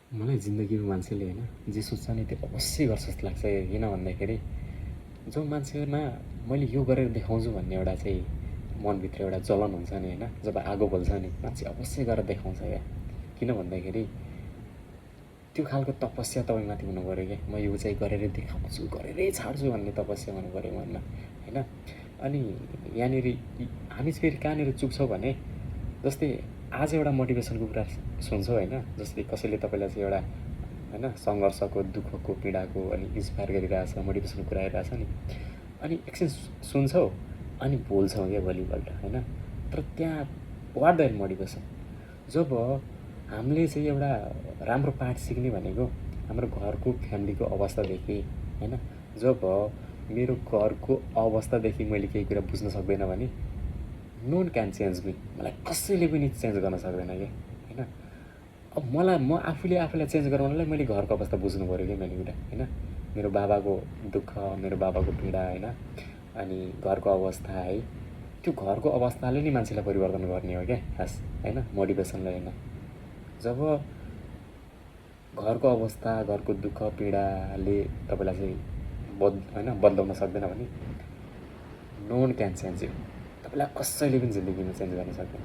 मलाई जिन्दगीमा मान्छेले होइन जे सोच्छ नि त्यो अवश्य गर्छ जस्तो लाग्छ। किन भन्दाखेरि जो मान्छेमा मैले यो गरेर देखाउँछु भन्ने एउटा चाहिँ मनभित्र एउटा जलन हुन्छ नि होइन, जब आगो बल्छ नि मान्छे अवश्य गरेर देखाउँछ क्या। किन भन्दाखेरि त्यो खालको तपस्या तपाईँमाथि हुनु पऱ्यो क्या। म यो चाहिँ गरेरै देखाउँछु, गरेरै छाड्छु भन्ने तपस्या हुनु पऱ्यो मनमा होइन। अनि यहाँनिर हामी फेरि कहाँनिर चुक्छौँ भने जस्तै आज एउटा मोटिभेसनको कुरा सुन्छौँ होइन, जस्तै कसैले तपाईँलाई चाहिँ एउटा होइन सङ्घर्षको, दुःखको, पीडाको अनि इन्सपायर गरिरहेछ, मोटिभेसनको कुरा आइरहेछ नि, अनि एकछिन सुन्छौँ अनि भुल्छौँ क्या भोलिपल्ट होइन। तर त्यहाँ वाट द मोटिभेसन जब हामीले चाहिँ एउटा राम्रो पाठ सिक्ने भनेको हाम्रो घरको फ्यामिलीको अवस्थादेखि होइन। जब मेरो घरको अवस्थादेखि मैले केही कुरा बुझ्न सक्दैन भने no one can change me, मलाई कसैले पनि चेन्ज गर्न सक्दैन क्या होइन। अब म आफूलाई चेन्ज गराउनलाई मैले घरको अवस्था बुझ्नु पऱ्यो क्या मैले कुरा होइन। मेरो बाबाको दुःख, मेरो बाबाको पीडा होइन, अनि घरको अवस्था है, त्यो घरको अवस्थाले नै मान्छेलाई परिवर्तन गर्ने हो क्या खास होइन, मोटिभेसनलाई होइन। जब घरको अवस्था, घरको दुःख पीडाले तपाईँलाई चाहिँ बदलाउन सक्दैन भने no one can change you, तपाईँलाई कसैले पनि जिन्दगीमा चेन्ज गर्न सक्दैन,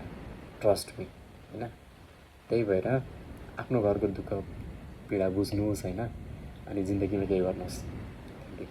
ट्रस्ट मी होइन। त्यही भएर आफ्नो घरको दुःख पीडा बुझ्नुहोस् होइन, अनि जिन्दगीमा केही गर्नुहोस्। Thank you.